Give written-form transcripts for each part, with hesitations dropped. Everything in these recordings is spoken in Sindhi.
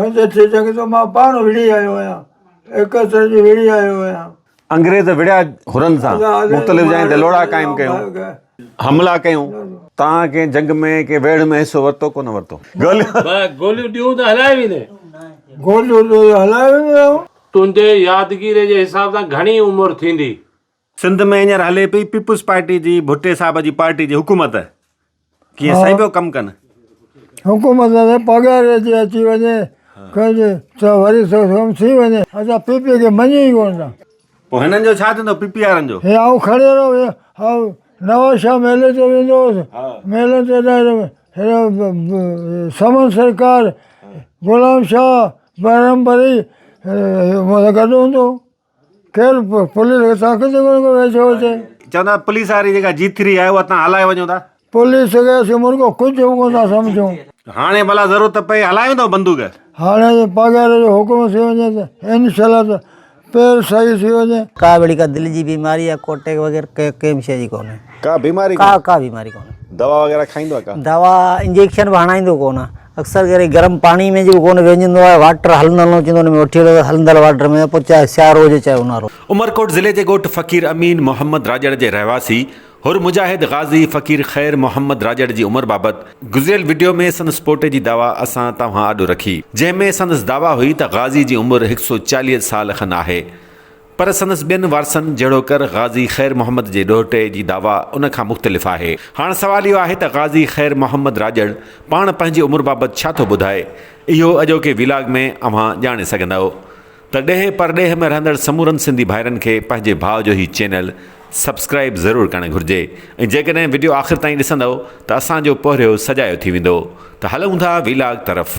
65 جنگ ته مان پاڻ وڙهي آيو آهيان، 71 جي وڙهي آيو آهيان. انگريز وڙهيا حرن سان، مختلف جاين تي لوڙها قائم ڪيون، حملا ڪيون. توهان ڪنهن جنگ ۾ ڪنهن ويڙهه ۾ حصو ورتو ڪونه ورتو؟ گوليون ڏيون ته هلائي ويندين. گوليون ڏيون ته هلائي ويندو آهيان. تنهنجي يادگيري جي حساب سان گهڻي عمر ٿيندي؟ سنڌ ۾ هينئر هلي پئي پيپلز پارٽي جي ڀٽي صاحب جي پارٽي جي حڪومت ڪيئن صحيح پيو ڪم ڪن؟ حڪومت ته پگهار جي اچي وڃي ڪنهن ته وري ڪم ٿي وڃي اسان پي پي کي مڃون ئي ڪونه ٿا. پوء هنن جو ڇا ٿيندو پي پي وارن جو؟ هي آئون کڻي رهيو نواز شاهه ميلي تي ويندو هوس ميلن تي سمن سرڪار غلام شاهه بهرام بري مون سان گڏ هوندو هو. ڪير پوليس کي طاقت ئي ڪونه ڪو ويجهو هجي. چوندا پوليس واري جيڪا جي ٿري آهي اها تان هلائي وڃو ٿا. پوليس کي اسين مرڳو ڪجهه به ڪونه ٿا سمجهون. هاڻي ڀلا ضرورت پئي هلائي ويندو بندوق. هاڻي جي پاڳاري جو حڪم ٿي وڃي ته انشاء الله ته پير صحيح ٿي وڃي. ڪا به اهڙي ڪا دل جي بيماري يا ڪو اٽيڪ وغيره ڪنهن به شيء جي ڪونهي. ڪا بيماري ڪا ڪا بيماري ڪونهي. دوا وغيره کائيندو آهي ڪا؟ دوا انجيڪشن به هڻائيندو ڪونه. اڪثر ڪري گرم پاڻي ۾ جيڪو ڪونه وينجندو آهي واٽر هلندل نه چوندو ان ۾ وٺي هلو هلندل واٽر ۾ پوء چاهي سيارو هجي چاهي اونهارو. عمرڪوٽ ضلعي جي ڳوٺ فقير امين محمد راڄڙ جي رهواسي حر مجاهد غازي فقير خير محمد راڄڙ جي عمر بابت گذريل وڊيو ۾ سندس پوٽي جي دعويٰ اسان توهان آڏو رکي جنهن ۾ سندس دعويٰ هئي ته غازي جي عمر هڪ سئو 40 سال کن آهي پر سندس ٻين وارثن جهڙوڪر غازي خير محمد جي ڏوهٽي جي دعويٰ ان کان مختلف آهي. هاڻ سوال اهو آهي ته غازي خير محمد راڄڙ پاڻ پنهنجي عمر بابت ڇا ٿو ٻڌائي؟ اهو اڄوڪي ويلاگ ۾ اوهان ڄاڻي سگهندؤ. ته ڏيهه پرڏيهه ۾ رهندڙ سمورن سنڌي ڀائرن کي پنهنجي ڀاء جو هي چينل سبسڪرائيب ضرور ڪرڻ گهرجي ۽ جيڪڏهن وڊيو آخر تائين ڏسندؤ ته اسان جو پورهيو سجايو ٿي ويندو. ته هلون ٿا ويلاگ طرف.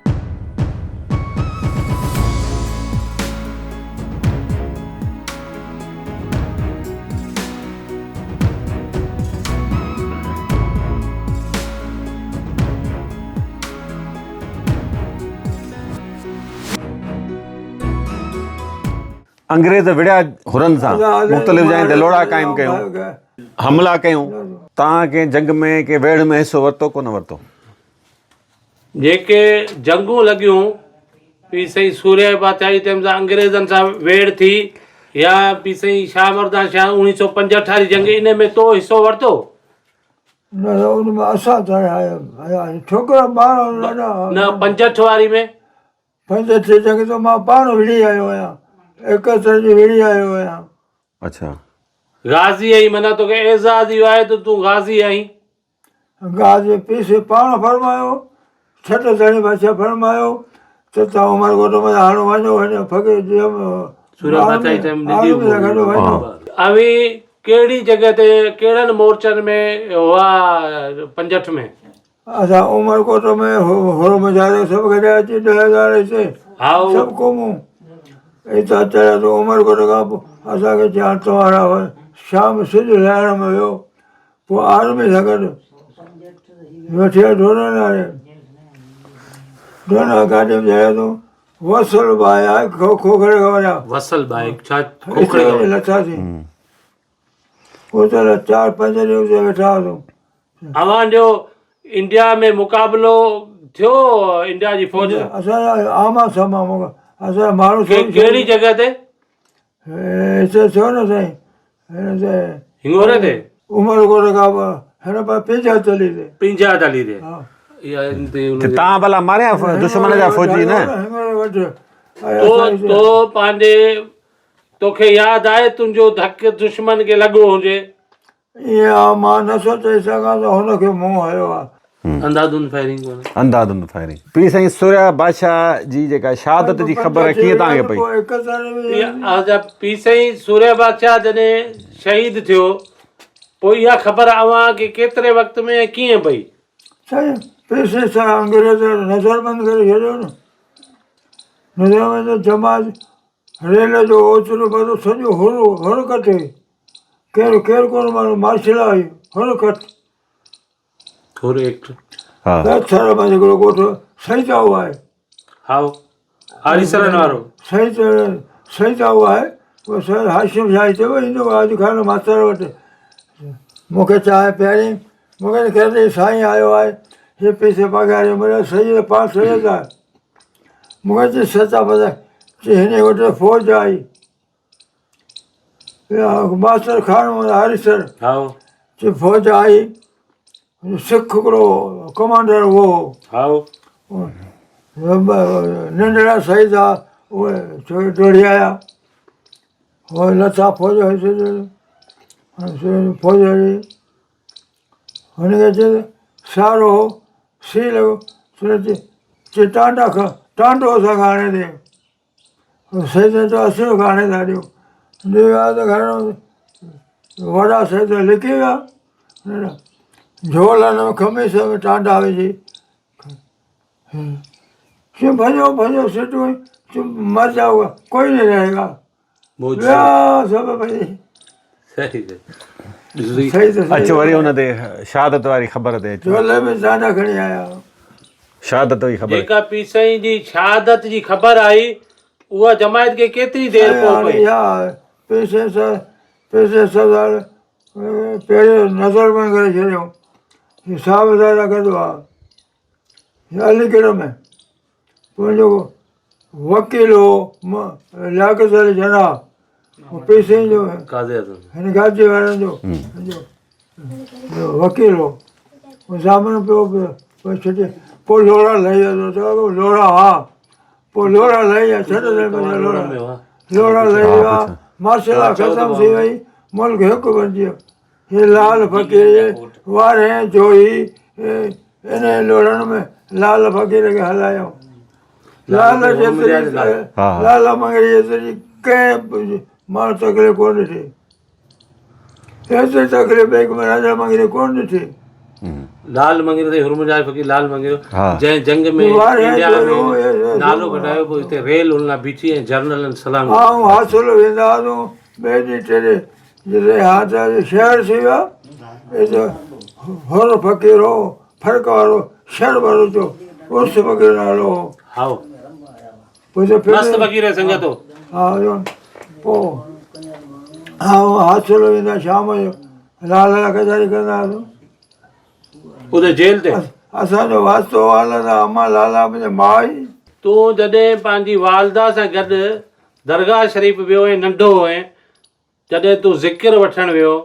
انگريز وڙهيا حرن سان، مختلف جاين تي لوڙها قائم ڪيون، حملا ڪيون. توهان ڪنهن جنگ ۾ ڪنهن ويڙهه ۾ حصو ورتو ڪونه ورتو؟ جيڪي جنگون لڳيون پي سائين سورهيه بادشاهه جي ٽيم سان انگريزن سان ويڙهه ٿي يا پي سائين شاهه مردان شاهه 1965 واري جنگ ان ۾ تو حصو ورتو؟ نه ان ۾ اسان ته ڇوڪرا ٻار نه 65 واري ۾؟ 65 جنگ ته مان پاڻ وڙهي آيو آهيان، 71 جي وڙهي آيو آهيان. اڇا. غازي آهين معنيٰ توکي اعزاز اهو آهي ته تون غازي آهين. غازي پيسي پاڻ فرمايو، ڇٽ ڌڻي بادشاهه فرمايو ته توهان عمر ڪوٽ ۾ هاڻ وڃو هن فقير جي آرمي سان گڏ وڃو. اوهين ڪهڙي جڳهه تي ڪهڙن مورچن ۾ هئا 65 ۾؟ اسان عمر ڪوٽ ۾ حر مجاهد سڀ گڏيا اچي 10,000 هتي سڀ قومون هتان چڙهيا ته عمر ڪوٽ کان پوء اسان کي چيائون توهان شام سج لهڻ ۾ ويو پوء آرمي سان گڏ وٺي آيو ڍورن واري ڍورن گاڏي ۾ چڙهيا ته وصل به آيا کوکري کان وڃا وصل به آيا ڇا کوکري کان لٿاسين اتي چار پنج ڏينهن اتي ويٺا هئاسون. اوهان جو انڊيا ۾ مقابلو ٿيو انڊيا جي فوج سان؟ اسان جا آما ساما اسان جا ماڻهو ڪهڙي جڳهه تي؟ هتي ٿيو نه سائين هن تي هنگوري تي عمر ڪوٽ کان هن پاسي پنجا تلي تي پنجا تلي تي ته تان ڀلا ماريا دشمن جا فوجي نه تو تو پنهنجي توکي ياد آهي تنهنجو ڌڪ دشمن کي لڳو هجي؟ ائين آ مان نه ٿو چئي سگهان ته هن کي مون هنيو آ. انڌاڌنڌ فائرنگ ڪونه. انڌاڌنڌ فائرنگ. پير سائين سورهيه بادشاهه جي جيڪا شهادت جي خبر ڪيئن توهان کي پئي؟ پير سائين سورهيه بادشاهه جڏهن شهيد ٿيو پوء اها خبر اوهان کي ڪيتري وقت ۾ ۽ ڪيئن پئي؟ سائين پير سائين سان انگريز نظر بند ڪري ڇڏيو نه نظر بند جماعت ريل جو اوچتو پتو سڄو هر هر ڪٽ هئي ڪير ڪير ڪونه ماڻهو مارشل هئي هر ڪٽ هر ايڪٽ ها ٿر ۾ هڪڙو ڳوٺ سيدائو آهي هائو آريسرن وارو سيد سيدائو آهي اهو سيد هاشم شاهي چيو ايندو اڄ کان ماستر وٽ مون کي چانهه پياري مون کي چيو سائين آيو آهي هي پيسي پگهاري مڙيا سيد پاڻ سيد آهي. مون کي چي سچا پتا چي هن وٽ فوج آئي ماستر خان هريسر چي فوج آئي سک هڪڙو ڪمانڊر هو ننڍڙا شهيد آ اهي ڊوڙي آيا اهي لٿا فوج فوج هلي هن کي چيس سيارو هو سيء لڳو چي ٽانڊا کان ٽانڊو اسان کي آڻي ڏي سيد چيو اسين به آڻي ٿا ڏيون ڏي ويا ته گهر وڏا سيد لڪي ويا جهول هن ۾ خميس ۾ ٽانڊا وجهي چي ڀڄو ڀڄو سيٽون مر جائو گا ڪوئي نه رهي گا ويا سڀ ڀڄي اچو وري ان تي شهادت واري خبر تي اچو. جهولي ۾ ٽانڊا کڻي آيا. شهادت واري خبر. جيڪا پير سائين جي شهادت جي خبر آئي اها جماعت کي ڪيتري دير پوء پئي؟ اها پير سائين صاحب پير سائين سردار پهريون نظر بند ڪري ڇڏيو هي صاحبزادا گڏ هئا علي ڳڙهه ۾ پنهنجو وڪيل هو لياقت علي جناح پيسي جو هن گادي وارن جو وڪيل هو ضامن پيو ڇڏي پوء لوڙها لهي ويو لوڙها ها پوء لوڙها لهي ويا ڇڏ لوڙها لوڙها لهي ويا مارشل لا ختم ٿي وئي ملڪ هڪ بڻجي ويو هي لال فقير وارهين جوئي انهي لوڙهن ۾ لال فقير کي هلايو لال جيتري لال مڱري جيتري ڪنهن به ماڻهو تڪليف ڪونه ڏٺي ايتري تڪليف ٻئي ڪنهن راجا مڱري ڪونه ڏٺي لال مڱري تي هرمجاهه فقير لال مڱري جنهن جنگ ۾ انڊيا ۾ نالو ڪڍايو پوء هتي ريل هن لاء بيٺي ۽ جرنلن سلام آئون حاصل ويندا هئاسون ٻئي ڏينهن ٽي ڏينهن جتي هاٿ شهر ٿي ويا اتي هر فقير هو فرق وارو شهر وارو جو عرس فقير نالو هو هائو مست فقير سنگت هو ها پوء آئون حاصل ويندا شام جو لال لال ڪچهري ڪندا هئاسون اتي جيل تي اسان جو واسطو والده امان لالا منهنجي ماء هئي. تون جڏهن پنهنجي والده سان گڏ درگاهه شريف ويو هئين ننڍو هئين جڏهن تون ذڪر وٺڻ ويو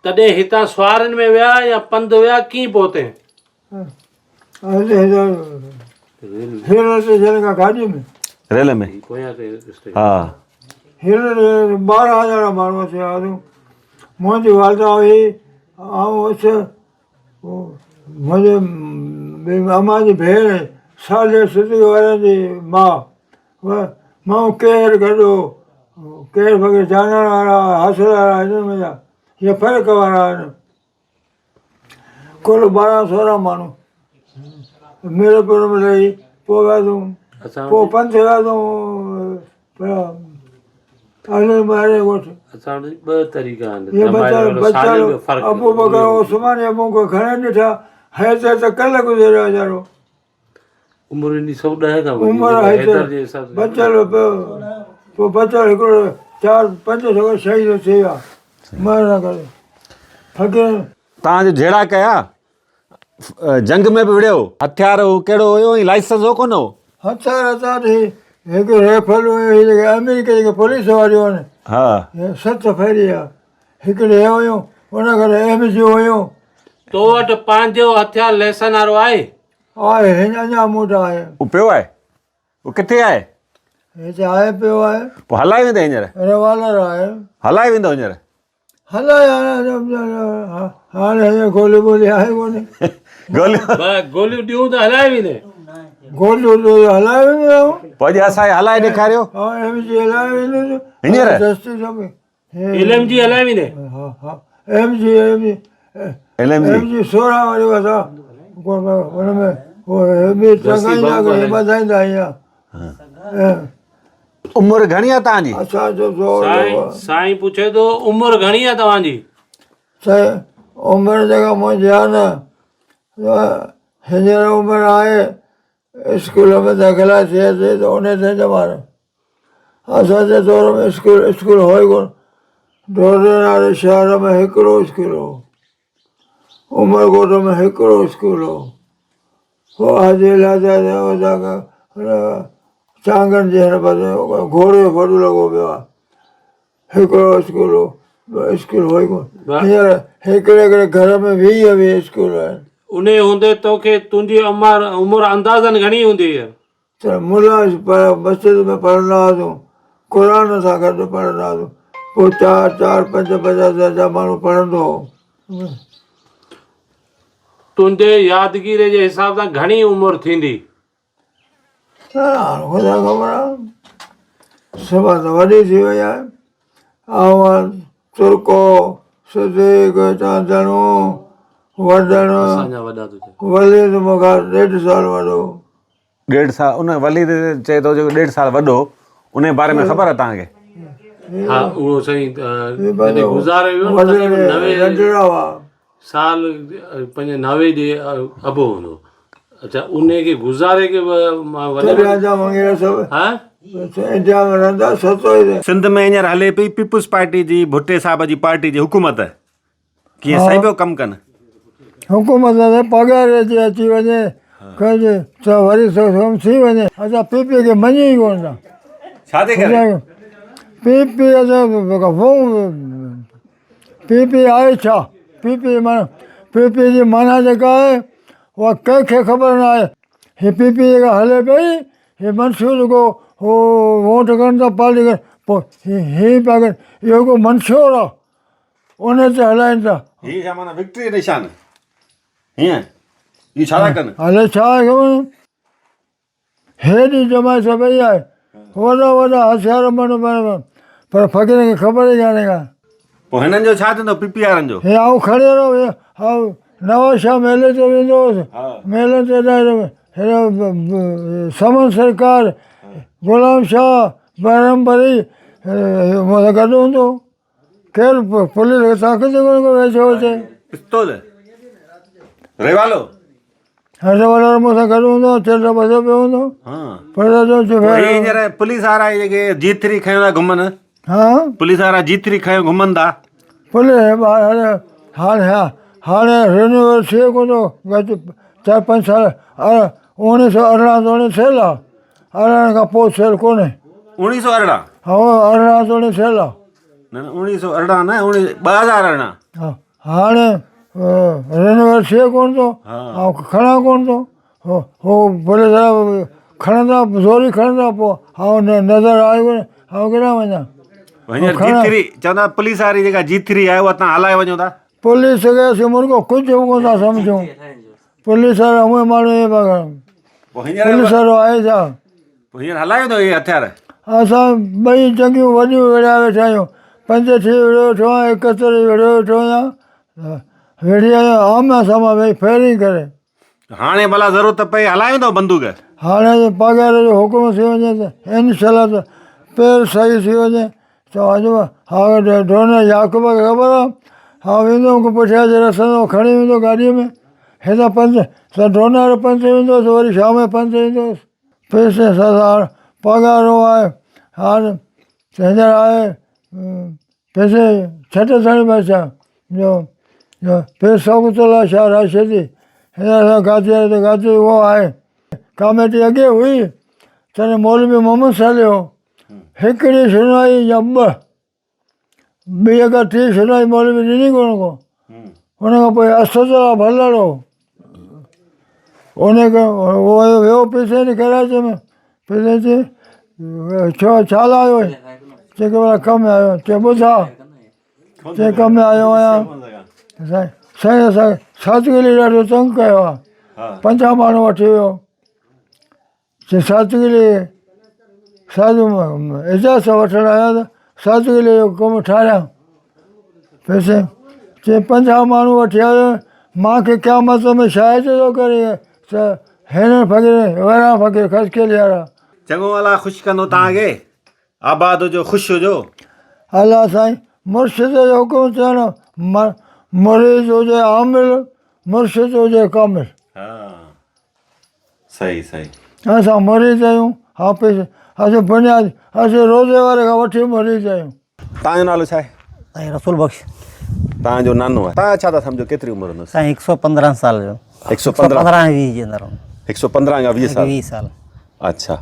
تڏهن هتان سوارين ۾ ويا يا پنڌ ويا ڪيئن پهتين؟ ريل اسٽيشن کان گاڏي ۾. ريل ۾ ها. ريل 12 هزار ماڻهو اسين آياسون منهنجي والده هئي آئون هوس منهنجي امان جي ڀيڻ صالح صديق وارن جي ماء مون ڪير گڏ هو ڪير بغير جانڻ وارا حاصل وارا هن منهنجا هي فرق وارا آهن ڪل 12 16 ماڻهو ميرپور ۾ لهي پوء وياسون پوء پنڌ وياسون ڳوٺ اسان وٽ ٻه طريقا آهن ابو بڪر عثمان مون کي گهڻي ڏٺا حيدر ته ڪلهه گذريو ويچارو عمر ايندي 110 کان وڌيڪ عمر حيدر جي حساب سان بچل پوء بچل هڪڙو چار پنج ڇوڪرا شهيد ٿي ويا مهر نه ڪري فقير توهان جو جهيڙا ڪيا جنگ ۾ به وڙهيو هٿيار هو ڪهڙو هيو ۽ لائسنس هو ڪونه هو هٿيار اسان وٽ هي هڪ رائفل هيون هي جيڪي آمريڪا جيڪي پوليس واريون آهن ها ست ڦيري آ هڪڙي هي هيون ان کان ايم جي هيون تو وٽ پنهنجو هٿيار ليسن وارو آهي؟ آهي هن اڃا مون وٽ آهي. اهو پيو آهي؟ اهو ڪٿي آهي؟ هتي آهي پيو آهي. پوء هلائي ويندين هينئر؟ روالر آهي. هلائي ويندو هينئر؟ هلائي هاڻي هينئر گولي ٻولي آهي ڪونهي. گوليون گوليون ڏيون ته هلائي ويندين؟ گوليون ڏيو ته هلائي ويندو آهيان. پوء اڄ اسان کي هلائي ڏيکاريو. ها ايم جي هلائي ويندس. هينئر؟ دستي سڀ. ايل ايم جي هلائي ويندي؟ ها ها M G M G L M G M G 16 واري اسان ان ۾ ٻي ٽنگائيندا ٻڌائيندا آهيون. عمر گهڻي آهي توهان جي؟ اسان جو زور سائين سائين پڇي ٿو عمر گهڻي آهي توهان جي؟ سائين عمر جيڪا منهنجي آهي نه هينئر عمر آهي اسڪول ۾ داخلا ٿئي ٿي ته ان تي ڄمار اسان جي دور ۾ اسڪول اسڪول هو ئي ڪونه. ڍوري واري شهر ۾ هڪڙو اسڪول هو. عمرڪوٽ ۾ هڪڙو اسڪول هو. پوء حاجي لاجا چانگن جي هن پاسي گهوڙي جو ڦڏو لڳو پيو آهي. هڪڙو اسڪول هو، ٻيو اسڪول هو ئي ڪونه. هينئر هڪڙي هڪڙي گهر ۾ 20 20 اسڪول آهن. انهيء هوندي توکي تنهنجي عمر عمر اندازن گهڻي هوندي هئي؟ ته ملا مسجد ۾ پڙهندا هئاسون، قرآن سان گڏ پڙهندا هئاسون، پوء چار چار پنج پنج درجا ماڻهو پڙهندو هو. تنهنجي يادگيري جي حساب سان گهڻي عمر ٿيندي؟ هاڻ خدا خبر آهي، سڀا ته وڏي ٿي وئي آهي. آئون ترڪو، صديق، چاندڻو، وڏڻ، وليد مون کان ڏيڍ سال وڏو. ڏيڍ سال ان وليد چئي ٿو جيڪو ڏيڍ سال وڏو ان جي باري ۾ خبر آهي توهان کي؟ ها اهو سائين جڏهن گذاري ويو نه تقريبن 90 سال پنهنجي 90 جي ابو هوندو. اچا ان کي گذاري کي به مان وڏي ها سنڌ ۾ هينئر هلي پئي پيپلز پارٽي جي ڀٽي صاحب جي پارٽي جي حڪومت. ڪيئن سائين پيو ڪم ڪن. حڪومت تي پگهار اچي اچي وڃي ڪجهه ته وري سو ڪم ٿي وڃي. اسان پي پي کي مڃون ئي ڪونه ٿا. ڇا جي ڪري؟ پي پي اسان پي پي آهي ڇا؟ پي پي معنيٰ پي پي جي معنيٰ جيڪا آهي اها ڪنهن کي خبر نه آهي. هي پي پي جيڪا هلي پئي هي منشور جيڪو هو ووٽ ڪن ٿا پارٽي ڪن پوء هي پيا ڪن اهو ڪو منشور آهي. ان تي هلائين ٿا. هي ڇا معنيٰ وڪٽري نشان هيئن هي ڇا ٿا ڪن؟ هلي ڇا آهي خبر هيڏي جماعت سڀئي آهي وڏا وڏا هٿيار من پر فقيرن کي خبر ئي ڪانهي ڪا. پوء هنن جو ڇا ٿيندو پي پي وارن جو؟ هي آئون کڻي رهيو نواز شاهه ميلي تي ويندو هوس ميلن تي هيڏا سمن سرڪار غلام شاهه بهرام بري مون سان گڏ هوندو هو. ڪير پوليس کي طاقت ئي ڪونه ڪو ويجهو هجي. پستول ريوالو. هر ريوالو مون سان گڏ هوندو چيلو ٻڌو پيو هوندو. ها. پر جو جو هي هينئر پوليس وارا جيڪي جي ٿري کنيو ٿا گهمن. ها. پوليس وارا جي ٿري کنيو گهمن ٿا. پوليس هاڻي هاڻي رينيوئل ٿئي ڪونه ٿو چار پنج سال 1918 توڻي ٿيل آ 18 کان پوء ٿيل ڪونهي. 1918؟ ها 18 توڻي ٿيل آ. نه نه 1918 نه 2018. ها هاڻي رينوويٽ ٿئي ڪونه ٿو ۽ کڻان ڪونه ٿو هو ڀلي کڻندا زوري کڻندا پوء آئون نظر آيو ڪونه آئون ڪيڏانهن وڃان. هينئر جي ٿري چوندا پوليس واري جيڪا جي ٿري آهي اها تان هلائي وڃو ٿا. پوليس کي اسين مرڳو ڪجهه به ڪونه ٿا سمجهون پوليس وارا هونئن ماڻهو ائين پيا ڪن. پوليس وارو آهي ڇا؟ پوء هينئر هلايو اٿو اهي هٿيار؟ اسان ٻئي جنگيون وڏيون وڙهيا ويٺا آهيون. 65 وڙهيو ويٺو آهيان، 71 وڙهيو ويٺو آهيان. وڙهي آيو آمهون سامهون ويهي فائرنگ ڪري. هاڻي ڀلا ضرورت پئي هلايو اٿو بندوق؟ هاڻي جي پگهار جو حڪم ٿي وڃي ته انشاء الله ته پير صحيح ٿي وڃي ته اڄ ها ڊونر يعقوب کي خبر آهي ها ويندو مون کي پٺيان جي رسندو کڻي ويندو گاڏيء ۾ هتان پنڌ ته ڊونر پنڌ ويندو هوس وري شام جو پنڌ ايندو هوس. پئسي سان هاڻ پگهارو آهي هاڻ هينئر آهي پئسي ڇٽ ٿيڻ پئسا جو پير شوڪت الله شاهه راشدي هينئر اسان گادي واري ته گادي اهو آهي ڪاميٽي اڳي هئي تڏهن مولوي محمد صالح هو هڪڙي شنوائي يا ٻه ٻي اگر ٽي شنوائي مولوي ڏني ڪونه ڪو ان کان پوء اسد الله ڀلڙ هو ان کان ويو پئسي ڏي ڪراچي ۾ پئسي چي ڇو ڇا لاء آيو آهين چي ڪي ڀلا ڪم آيو چي ٻڌا چي ڪم آيو آهيان سائين سائين اسان ساتگيري ڏاڍو تنگ ڪيو آهي 50 ماڻهو وٺي ويو چي ساتگيري ساڌو اجازت وٺڻ آيا ته ساتگيري جو ڪم ٺاهيان پئسي چي 50 ماڻهو وٺي آيو مانکي قيامت ۾ شاهد ٿو ڪري ته هينئر فقير ورا فقير خسڪيلي وارا. چڱو الله خوش ڪندو توهان کي آباد هجو خوش هجو. الله سائين مرشد جو حڪم ٿيڻ مريد هجي عامل مرشد هجي ڪامل. ها صحيح صحيح. اسان مريد آهيون ها پيس اسين بنياد اسين روزي واري کان وٺي مريد آهيون. توهان جو نالو ڇا آهي؟ سائين رسول بخش. توهان جو نانو آهي. توهان ڇا ٿا سمجهو ڪيتري عمر هوندس؟ سائين 115 سال جو. 115 115 ۽ 20 جي اندر هوندو. 115 کان 20 سال. 20 سال. اڇا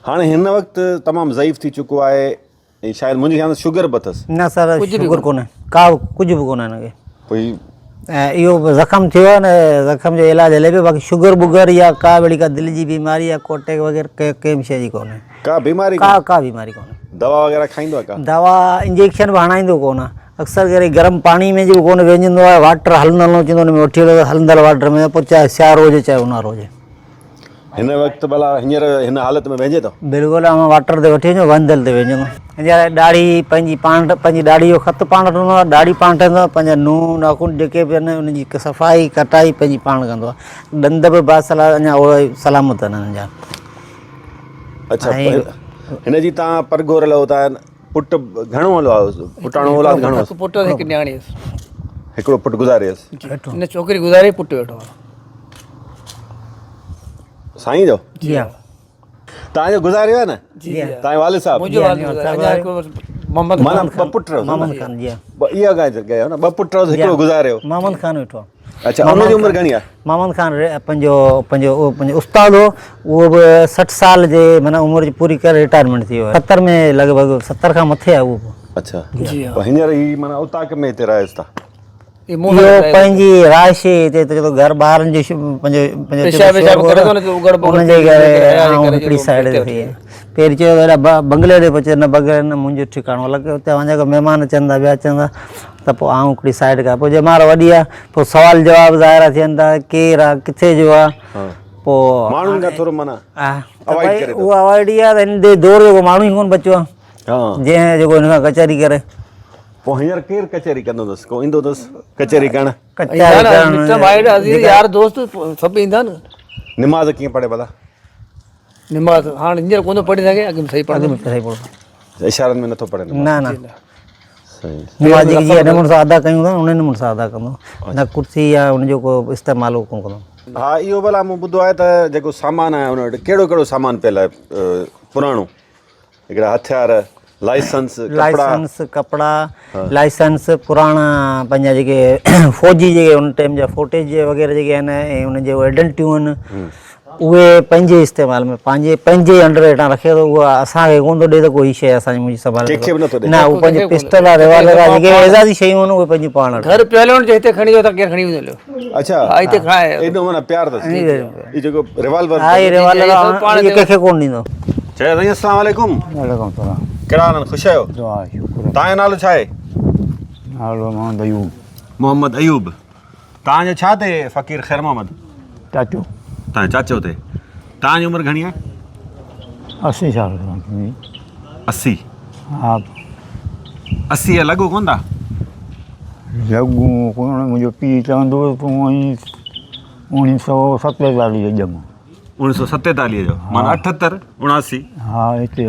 هاڻي هن وقت تمام ضعيف ٿي چڪو آهي ۽ شايد منهنجي خيال سان شگر به اٿس. نه سر شگر ڪونهي ڪا ڪجهه به ڪونهي هن کي. پوء ۽ اهو به زخم ٿيو آهي نه زخم جو علاج هلي پيو باقي شگر بگر يا ڪا به اهڙي ڪا دل جي بيماري يا ڪو اٽيڪ وغيره ڪنهن به شيء جي ڪونهي. ڪا بيماري ڪا ڪا بيماري ڪونهي. دوا وغيره کائيندو آهي ڪا؟ دوا انجيڪشن به هڻائيندو ڪونه اڪثر ڪري گرم پاڻي ۾ جي ڪونه وينجندو آهي واٽر هلندل نه چوندو ان ۾ وٺي هلو هلندل واٽر ۾ پوء چاهي سيارو هجي چاهي اونهارو هجي. هن وقت ڀلا هينئر هن حالت ۾ وهنجي ٿو؟ بلڪل اوهان واٽر تي وٺي وڃو وهندل تي وهنجندو. هينئر ڏاڙهي پنهنجي پاڻ پنهنجي ڏاڙهي جو خط پاڻ وٺندو آهي ڏاڙهي پاڻ ٺاهيندو آهي پنهنجا نون ناخن جيڪي به آهن انهن جي صفائي ڪٽائي پنهنجي پاڻ ڪندو آهي ڏند به باصلاح اڃا اهي سلامت آهن انهن جا. اڇا هن جي تان پرگهور لهو ٿا پٽ گهڻو هلو آهي پٽاڻو اولاد گهڻو هڪ پٽ هڪ نياڻي هيس. هڪڙو پٽ گذاري هيس. نه ڇوڪري گذاري پٽ ويٺو آهي. سائين جو جي ها تان جو گذاري ويو نه جي ها تان والد صاحب منهنجو والد گذاري محمد معنی ٻه پٽ محمد خان جي ها اها ڳالهه ڪيو نه ٻه پٽ هڪڙو گذاريو محمد خان ويٺو اڇا ان جي عمر گهڻي آهي محمد خان پنهنجو پنهنجو پنهنجو استاد هو اهو به 60 سال جي معنی عمر جي پوري ڪري رٽائرمينٽ ٿي ويو 70 ۾ لڳ ڀڳ 70 کان مٿي آهي اهو به اڇا جي ها هينئر هي معنی اوطاق ۾ هتي رهيس ٿا اهو پنهنجي رهائش هتي ته چوندو گهر ٻارن جو پنهنجو پنهنجو ان جي ڪري آئون هڪڙي سائيڊ تي ٿي پهرين چيو ته هيڏا بنگلي ڏي پهچي نه بنگلي نه منهنجو ٺڪاڻو الڳ اتي اوهان جا مهمان اچن ٿا ٻيا اچن ٿا ته پوء آئون هڪڙي سائيڊ کان پوء ڄمار وڏي آ پوء سوال جواب ظاهر آ ٿين ٿا ڪير آ ڪٿي جو آ پوء ماڻهن کان ٿورو معنيٰ اوائڊ ڪري ٿو اهو اوائڊ ئي آ ته هن دور جو ڪو ماڻهو ئي ڪونه بچيو آ جنهن جيڪو هن سان ڪچهري ڪري. پوء هينئر ڪير ڪچهري ڪندو اٿس؟ ڪو ايندو اٿس ڪچهري ڪرڻ؟ ڪچهري ڪرڻ مٽ مائٽ عزيز يار دوست سڀ ايندا آهن. نماز ڪيئن پڙهي ڀلا؟ نماز هاڻ هينئر ڪونه ٿو پڙهي سگهي اڳ ۾ صحيح پڙهندو اڳ ۾ صحيح پڙهندو. اشارن ۾ نٿو پڙهي نماز؟ نه نه. صحيح. نماز جيڪي جنهن نموني سان ادا ڪيون ٿا انهي نموني سان ادا ڪندو نه ڪرسي يا ان جو ڪو استعمال هو ڪونه ڪندو. ها اهو ڀلا مون ٻڌو آهي ته جيڪو سامان آهي ان وٽ ڪهڙو ڪهڙو سامان پيل آهي پراڻو؟ هڪڙا هٿيار، لائسنس، ڪپڙا. لائسنس، ڪپڙا، لائسنس، پراڻا پنهنجا جيڪي فوجي جيڪي ان ٽائيم جا فوٽيج وغيره جيڪي آهن ۽ انهن جي آئيڊنٽيون آهن اهي پنهنجي استعمال ۾ پنهنجي پنهنجي انڊر هيٺان رکي ٿو اها اسان کي ڪونه ٿو ڏي ته ڪو هي شيء اسان جي منهنجي سنڀالي ڪنهن کي به نٿو ڏي. نه هو پنهنجي پسٽل آ ريوالور آ جيڪي اعزازي شيون آهن اهي پنهنجي پاڻ وٽ گهر پيل هن جي هتي کڻي ويو ته ڪير کڻي ويندو هليو. اڇا ها هتي کڻائي آيو. ايڏو معنيٰ پيار اٿس هي جيڪو ريوالور ها هي ريوالور آ اهي ڪنهن کي ڪونه ڏيندو. چيو سائين السلام عليڪم. وعليڪم السلام. ڪهڙا حال آهن خوش آهيو؟ دعا شڪر. توهان جو نالو ڇا آهي؟ نالو محمد ايوب. محمد ايوب. توهان جو ڇا تي فقير خير محمد؟ چاچو. توهان جو چاچو تي. توهان جي عمر گهڻي آهي؟ 80 سال ٿي. 80. ها. 80 جا لڳو ڪونه ٿا؟ لڳو ڪونه منهنجو پيء چوندو هو تون آهين 1947 جو ڄم. 1947 جو معنيٰ 78 79 ها ايتري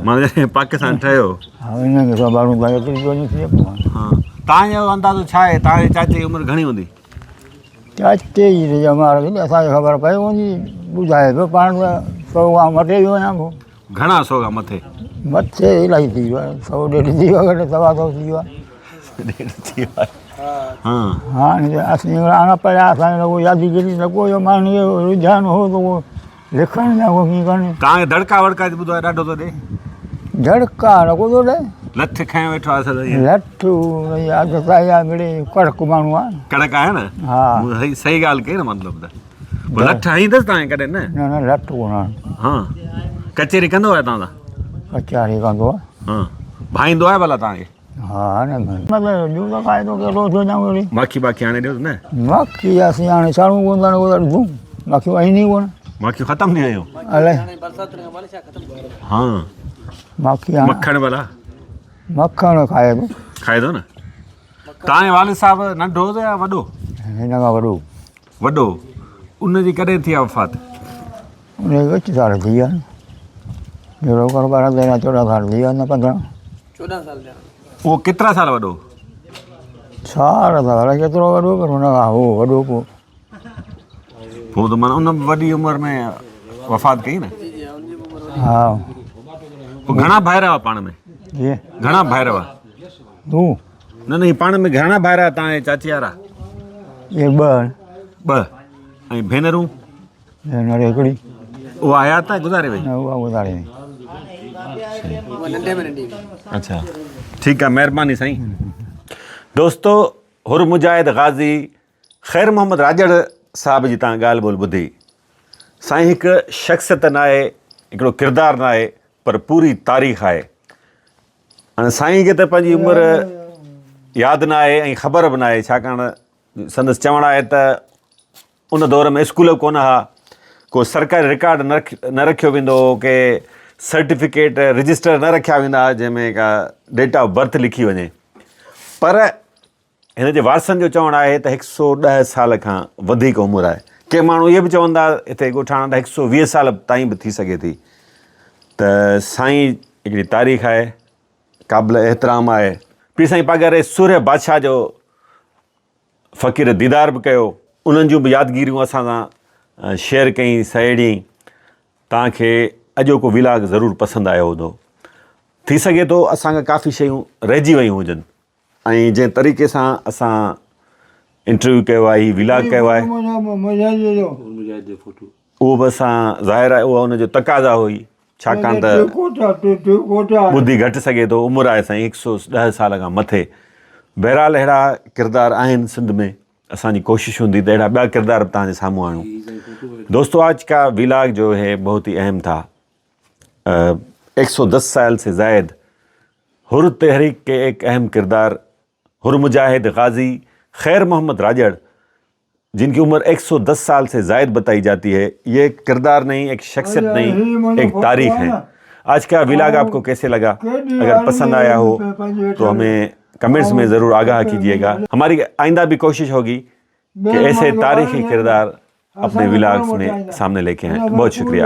معنيٰ جڏهن پاڪستان ٺهيو ها ان کي سڀ ٻارهون تائين ايتري پيو ٿي ها تان جو اندازو ڇا آهي تان جي چاچي جي عمر گهڻي هوندي چاچي جي ڄمار اسان کي خبر پئي هوندي ٻڌائي پيو پاڻ ته سو کان مٿي ويو آهيان پوء گهڻا سو کان مٿي مٿي الاهي ٿي ويو آهي سو ڏيڍ ٿي ويو آهي سوا سو ٿي ويو آهي ڏيڍ ٿي ويو آهي ها هاڻي اسين اڻ پڙهيا اسان کي رڳو يادگيري نه ڪو اهو ماڻهن جو رجحان هو ته اهو لکڻ جا ڪو ڪيئن ڪن توهان کي دڙڪا وڙڪا ٻڌو آهي ڏاڍو ٿو ڏي دڙڪا نه ڪو ٿو ڏي لٺ کنيو ويٺو آهي سر لٺ عادت آهي يا مڙئي ڪڙڪ ماڻهو آهي ڪڙڪ آهي نه ها مون صحيح صحيح ڳالهه ڪئي نه مطلب ته پوء لٺ هنئي اٿس توهان کي ڪڏهن نه نه نه لٺ ڪونه ها ڪچهري ڪندو آهي توهان سان ڪچهري ڪندو آهي ها ڀائيندو آهي ڀلا توهان کي ها نه مطلب جو ته کائي ٿو ڪيڏو ٿيو ڄام وري ماکي باکي آڻي ڏيوس نه ماکي اسين آڻي ساڻون ڪونه ٿا ڏسون ماکيون آهن ئي ڪونه ماکيون ختم ٿي ويون الائي ها ماکي آڻي مکڻ ڀلا مکڻ کائي ٿو کائي ٿو نه تان جو والد صاحب ننڍو هو يا وڏو هن کان وڏو وڏو ان جي ڪڏهن ٿي آ وفات ان کي ڳچ سال ٿي ويا جهڙو ڪر 12 13 14 سال ٿي ويا نه 15 14 سال ٿيا اهو ڪيترا سال وڏو سال ته الائي ڪيترو وڏو پر ان کان هو وڏو پوء پوء ته معنيٰ ان به وڏي عمر ۾ وفات ڪئي نه ها پوء گهڻا ڀائر هئا پاڻ ۾ جي گهڻا ڀائر هئا تون نه نه هي پاڻ ۾ گهڻا ڀائر هئا تان جي چاچي وارا هي ٻه ٻه ۽ ڀينرون ڀينر هڪڙي. اها حيات آهي گذاري وئي؟ نه اها گذاري وئي. ننڍي ۾ ننڍي. اڇا ٺيڪ آ مهرباني سائين. دوستو حر مجاهد غازي خير محمد راڄڙ صاحب جي تان ڳالهه ٻولهه ٻڌي. سائين هڪ شخصيت ناهي هڪڙو ڪردار ناهي پر پوري تاريخ آهي. هاڻي سائين کي ته پنهنجي عمر ياد ناهي ۽ خبر به ناهي ڇاڪاڻ سندس چوڻ آهي ته ان دور ۾ اسڪول به ڪونه ها ڪو سرڪاري رڪارڊ نه رکيو ويندو هو ڪي سرٽيفڪيٽ رجسٽر نه رکيا ويندا هئا جنهن ۾ ڪا ڊيٽ آف برٿ لکي وڃي پر هن جي وارثن جو چوڻ آهي ته هڪ سو ڏهه سال کان وڌيڪ عمر آهي ڪي ماڻهو اهي به چون ٿا هتي ڳوٺاڻا ته هڪ سو 20 سال تائين به ٿي سگهي ٿي ته سائين هڪڙي تاريخ آهي قابل احترام آهي پير سائين پاڳاري سورهيه بادشاهه جو فقير ديدار به ڪيو. انهن جون به يادگيريون اسان سان شيئر ڪيائين سهيڙيائين. توهان کي اڄوڪو ويلاگ ضرور پسند آيو هوندو. ٿي سگهي ٿو اسان کان ڪافي شيون رهجي ويون هجن ۽ جنهن طريقي سان اسان انٽرويو ڪيو آهي هي ويلاگ ڪيو آهي. اهو به اسان ظاهر آهي اها ان جو تقاضا هئي ڇاڪاڻ ته ٻڌي گهٽ سگهي ٿو عمر آهي سائين هڪ سو ڏهه سال کان مٿي بهرحال اهڙا ڪردار آهن سنڌ ۾ اسان جي ڪوشش هوندي ته اهڙا ٻيا ڪردار به توهان جي سامهون آڻيون دوستو آج کا ويلاگ جو هي بهت هي اهم ٿا ايڪ سو دس سال سي زائد حر تحريڪ ڪي ايڪ اهم ڪردار حر مجاهد غازي خير محمد راڄڙ جن کی عمر 110 سال سے زائد بتائی جاتی ہے یہ ایک کردار نہیں ایک شخصیت نہیں ایک تاریخ ہے آج کا ولاگ آپ کو کیسے لگا اگر پسند آیا ہو تو ہمیں کمنٹس میں ضرور آگاہ کیجیے گا ہماری آئندہ بھی کوشش ہوگی کہ ایسے تاریخی کردار اپنے ولاگس میں سامنے لے کے آئیں بہت شکریہ۔